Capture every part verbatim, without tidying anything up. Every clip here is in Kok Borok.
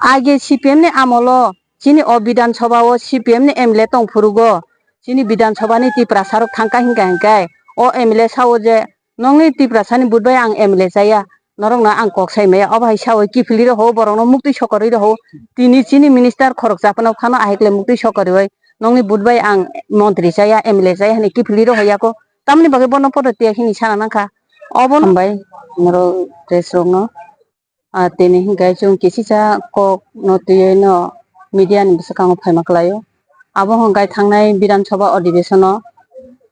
Age C P M ni amolo chini o Bidhan Sabha o C P M ni M L A tong phurugo, chini Bidhan Sabha ni Tiprasa rok thangkha hinka hinkai o M L A sao je nongni Tiprasa ni vote bai ang M L A chaya, norok no ang kok sai maya, obo hai sao kiphilwi rw ho, borok no muktwi sokorwi rw ho, tini chini minister khorok chapano phano ahikle muktwi sokorwi nongni vote bai ang montri chaya, M L A chaya hinwi kiphilwi rw ho yako, tamni bagwi bono podo tiya hini sana nangkha obo hambai norok press rok no. Ah, tini hinkhe chwng kisisa kok no twiwi no media ni bwskango phaima kwlaio. Abo hwnkhe thangnai Bidhan Sabha Adhibeshon o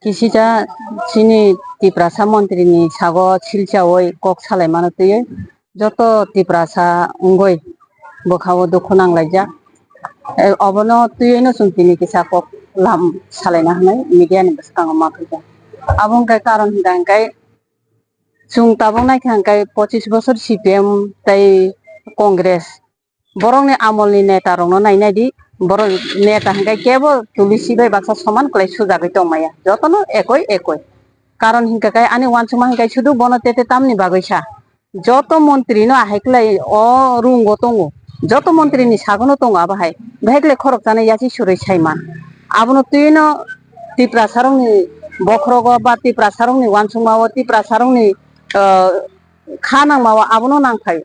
kisisa chini Tiprasa montri ni sago silchaui kok salaimano twiwi joto Tiprasa wngwi bwkhao dukhu nanglaijak. Eh, obono twiwi no chwng tini kisa kok lam salaina hwnwi media ni bwskango ma phaikha. Abo hwnkhe karon hwnkha hwnkhe, chwng tabuk naikha hwnkhe pochis bosor C P M tei Congress, borokni amolni netarokno nainai di, borok neta hwnkhe kebo tulisi bai baksa soman kwlai sujagwi tongmaya, jotono ekoi ekoi. Karon hinkha khe ani uansukma hinkhe sudu bono tete tamni bagwi sa. Joto montri no ahai kwlai o room o tongo, joto montri ni sago no tongo abo hai, bahai kwlai khorok chanai yachi surui sai man. Abono twi no Tiprasa rok ni bokhorogo ba Tiprasa rok ni uansukma o Tiprasa rok ni, ah, kha nangma o abono nang phai.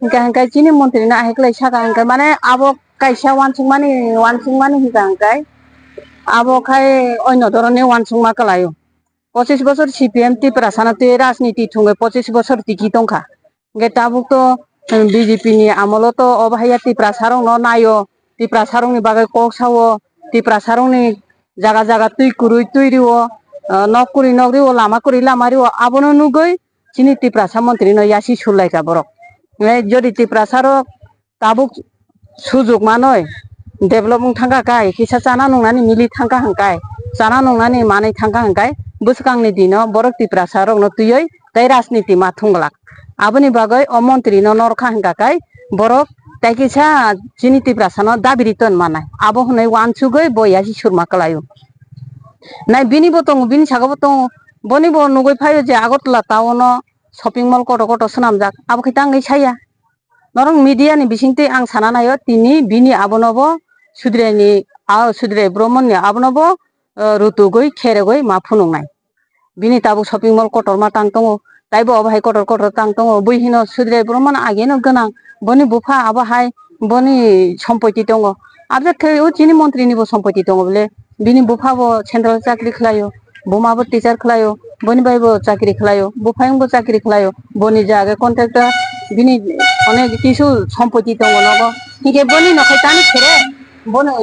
Hinkha hinkhe chini montri no ahai kwlai saka hinkhe mane abo kaisa uansukmani uansukmani hinkha hinkhe abo khai oino dhoronni uansukma kwlai o. Pochis bosor C P M Tiprasa no twi rajniti thwngwi pochis bosor tiki tongkha. Hinkhe tabuk to, um, B J P ni amolo to obo haiya Tiprasa rok no naio, Tiprasa rok ni bagwi kok sao, Tiprasa rok ni jaga jaga twi kwrwi twi rio, uh, nok kwrwi nok rio, lama kwrwi lama rio, abono nugwi chini Tiprasa montri no yasi sulaikha borok. Eh, jodi Tiprasa rok tabuk sujuk manwi develop wng thangkha kai, kisa chana nungnani mili thangkha hwnkai, chana nungnani manwi thangkha hwnkai, bwskangni dino borok Tiprasa rokno twiwi tei rajniti ma thwng glak. Aboni bagwi o montri no norkha hwnka kai borok tei kisa chini Tiprasa no dabiri ton manai. Abo hwnwi uansugwi bo yasi surma kwlaio. Nai bini bo tongo, bini saka bo tongo, boni bo nugwi phaio je Agartala town o shopping mall kotor kotor swnamjak, abo khe tangwi saya. Norok media ni bisingtwi ang sana naio, tini bini abono bo Sudrai ni, a, Sudrai Brahman ni abono bo, eh, rutugwi kheregwi ma phunuknai. Bini tabuk shopping mall kotorma tang tongo, taibo obo hai kotor kotor tang tongo. Bui hino Sudrai Brahman ageno gwnang, boni bupha abo hai boni sompoti tongo. Abjak khe o chini montri ni bo sompoti tongo bole. Bini bupha bo central chakri khlaio, buma bo teacher khlaio, boni bai bo chakri khlaio, buphayung bo chakri khlaio, boni je age contractor, bini onek kisu sompoti tongo nogo. Hinkhe boni nokhai tani khere, bono,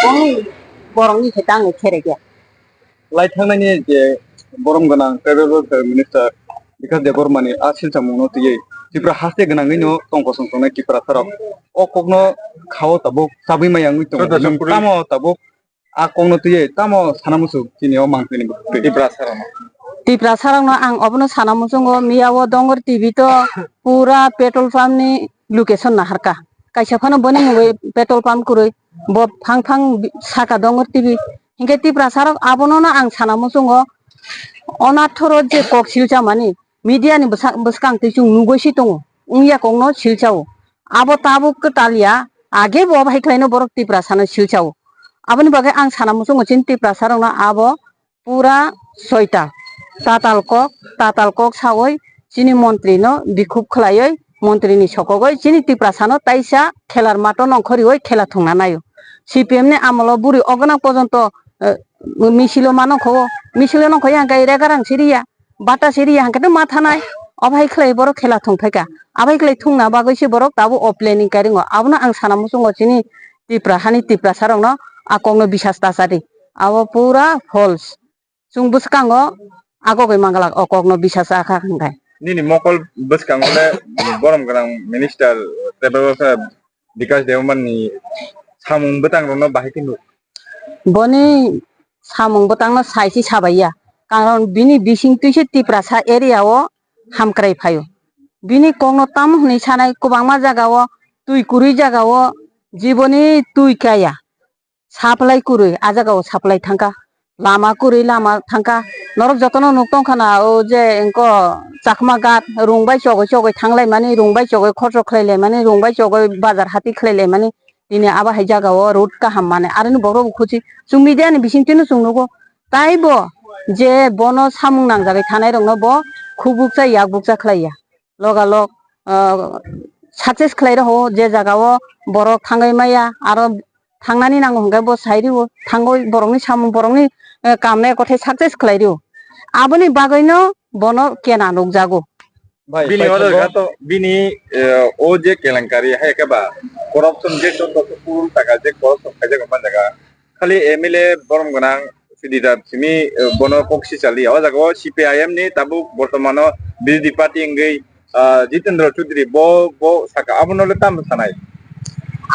boni borokni khe tangwi khere khe. Lai thangnani je borom gwnang tribal welfare minister Bikash Debbarma ni a silchangmung no twiwi Tripura haste gwnangwi no tong kosong tongnai Tiprasa rok o kok no khao tabuk chabwi maya wngwi tongo. Tamo tabuk a kok no twiwi tamo sana muchung chini o mangpili Tiprasa rok no. Tiprasa rok no ang obono sana muchungo, miya o Dongor T V to pura petrol pump ni location naharkha. Kaisa phano boni mungwi petrol pump kwrwi, bo phang phang bi-, saka Dongor T V. Hinkhe Tiprasa rok abono no ang sana muchungo, onathoro je kok silchamani media ni bwsa-, bwskang twi chwng nugwi si tongo, wngya kok no silchao. Abo tabuk kwtal ya, age bo bai khlaino borok Tiprasa no silchao. Aboni bagwi ang sana muchungo chini Tiprasa rok no abo pura soita tatal kok, tatal kok sawi chini montri no bikhuk khlaiwi, montri ni sokogwi chini Tiprasa no taisa khelar mato nongkhoriwi khela thwngna naio. C P M ni amolo buri ogna pojonto, eh, misilo ma nongkho, misilo nongkho yang kai regarang siriya, bata siriya hangkhe ma thanai, obo hai khlai borok khela thwng phaikha. Abai khlai thwngna bagwi se borok tabuk o planning kairingo. Abono ang sana muchungo chini Tipra hani Tiprasa rokno a kokno bisas ta chadi. Abo pura false. Chwng bwskango agogwi manglak o kokno bisa cha kha hwnkhe. Nini mokol bwskango le borom gwnang minister tei Bikash Debbarma ni samung bwtang rokno bahai khe nuk. Boni samung bwtangno sai se sabai ya, karon bini bising twi se Tiprasa area o hamkrai phaio. Bini kokno tamo hwnwi sanai kwbangma jaga o twi kwrwi jaga o jiboni twi kaya. Supply kwrwi, a jaga o supply thangkha. Lama kwrwi lama thangkha. Norok jotono nuk tongkha na, o je engko Chakma ghat, rung bai chogwi chogwi thanglaimani, rung bai chogwi khorcho khlailaimani, rung bai chogwi bazar hati khlailaimani. Tini abo hai jagao road kaham mane, aroni borok bo khuchi. Chwng media ni bisingtwi no chwng nugo. Taibo je bono samung nangjagwi thanai rokno bo khubukcha yakbukcha khlaiya. Logalog, ah, success khlai rokho, je jagao borok thangwi maya, aro thangnani nango hwnkhe bo sai rio, thangwi borokni samung, borokni, eh, kamno ekothai success khlai rio. Aboni bagwino bono kena nukjago. Bai, bini paithago. Order kha to, bini, eh, o je kelenkari hai khe ba corruption je joto kurul taka je corruption khaijak man jaga. Khali M L A borom gwnang Siddharth simi, eh, bono kok si chali. O jaga o C P I M ni tabuk bortomano B J P party wngwi, ah, Jitendra Chaudhary bo, bo saka abono le tamo sanai?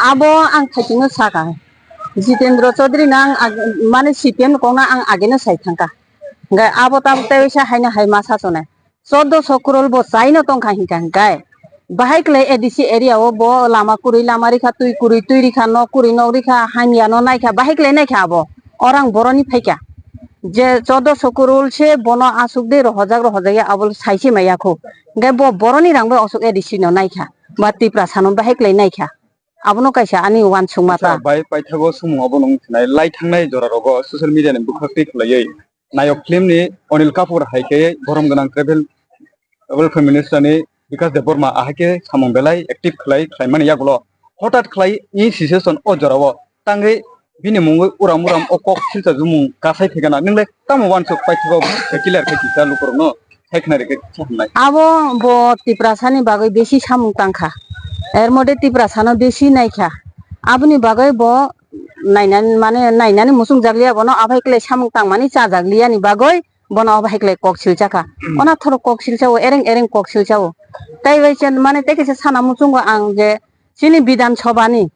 Abo ang khaitino saka. Jitendra Chaudhary no ang ag-, mane C P M ni kokno ang ageno sai thangkha. Hwnkhe abo tabuk tei waisa haino hai ma sachonai. Chordoso crore bo chaino tongkha hinkha hinkai. Bahai kwlai A D C area o bo lama kwrwi lama rikha, twi kwrwi twi rikha, nok kwrwi nok rikha, hamya no naikha, bahai kwlai naikha abo. Orang boroni phaikha. Je chordoso crore se bono aswk de rohojak rohojak ya abo saise maya khu. Hinkhe bo boroni rang bai aswk A D C no naikha. Ba Tiprasa no bahai kwlai naikha. Abono kaisa ani uansukma ta. Acha, bai paithago sumung obo nung sinai lai thangnai jora rogo social media ni bwkhak twi khwlaiwi. Nayok film ni Anil Kapoor hai khe borom gwnang tribal, tribal welfare minister ni Bikash Debbarma ahai khe samung belai active khlai khlaimani yagulo hothat khlai ni situation o jorao tangwi bini mungwi uram uram o kok silcha jumung kasai phikana nwng le tamo uansuk paithago clear khe kisa lukurokno sai khna rikhe sa hwnai. Abo bo Tiprasa ni bagwi besi samung tangkha, er mode Tiprasa no besi naikha, aboni bagwi bo nainani, mane nainani muchungjak liya bono, aphai kwlai samung tangmani chajak liya ni bagwi bono aphai kwlai kok silchakha. Ona thoro kok silchao, ereng ereng kok silchao. Tai bai chen, mane tei kisa sana muchungo ang je chini Bidhan Sabha ni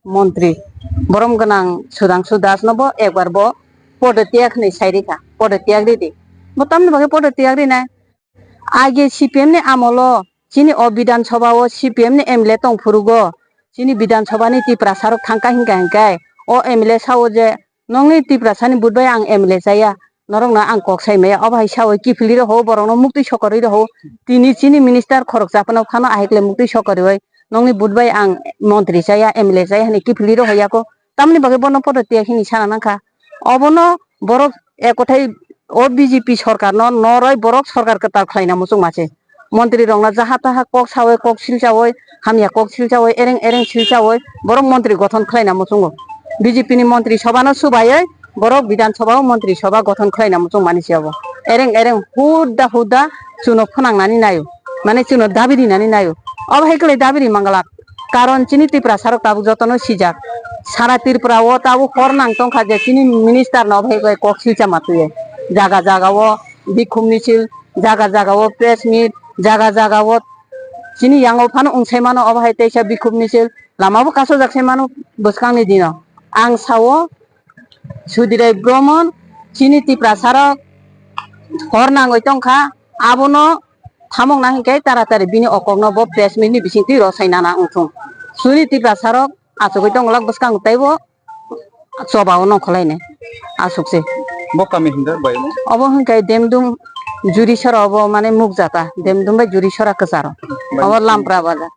montri borom gwnang Sudhangshu Das no bo ekbar bo podotyag hinwi sai rikha, podotyag ridi. Bo tamni bagwi podotyag rinai? Age C P M ni amolo chini o Bidhan Sabha o C P M ni M L A tong phurugo, chini Bidhan Sabha ni Tiprasa rok thangkha hinka hinkai o M L A sao je, "Nongni Tiprasa ni vote bai ang M L A chaya, norok no ang kok sai maya." Obo hai sao kiphilwi rw ho, borok no muktwi sokorwi rw ho. Tini chini minister khorok chapano phano ahai kle muktwi sokorwi, "Nongni vote bai ang montri chaya, M L A chaya," hinwi kiphilwi rw ho yako. Tamni bagwi bono podotyag hinwi sana nangkha. Obono borok ekothai o B J P sorkar no noroi borok sorkar kwtal khlaina muchungma se. Montri rokno jaha taha kok sawi, kok silchawi, hamya kok silchawi, ereng ereng silchawi borok montri gothon khlaina muchungo. B J P ni montri sabha no subaiwi borok Bidhan Sabha o montri sabha gothon khlaina muchungmani se obo. Ereng ereng huda huda chuno phwnangnani naio, mane chuno dabi rinani naio. Obo hai kwlai dabi ri manglak. Karon chini Tiprasa rok tabuk jotono sijak. Sara Tripura o tabuk hor nang tongkha je chini minister no obo hai kok silcha ma twiwi. Jaga jaga o bikhum misil, jaga jaga o press meet, jaga jaga o chini yang o phano wng sai mano obo hai teisa bikhum misil. Lama bo kasojak sai mano bwskang ni dino. Ang sao Sudirai Bromon chini Tiprasa rok hor nangwi tongkha, abono thamokna hinkhe taratari bini okokno bo press meet ni bisingtwi rw sai nana wngthung. Chini Tiprasa rok achugwi tongwlak bwskang teibo choba o nongkholainai aswk se. Bo kami hinda bai? Obo hinkhe Demdum Juri sora obo, mane Mukjata, Demdum bai Juri sora kwcharo. Bai. Obo Lampra Bazar.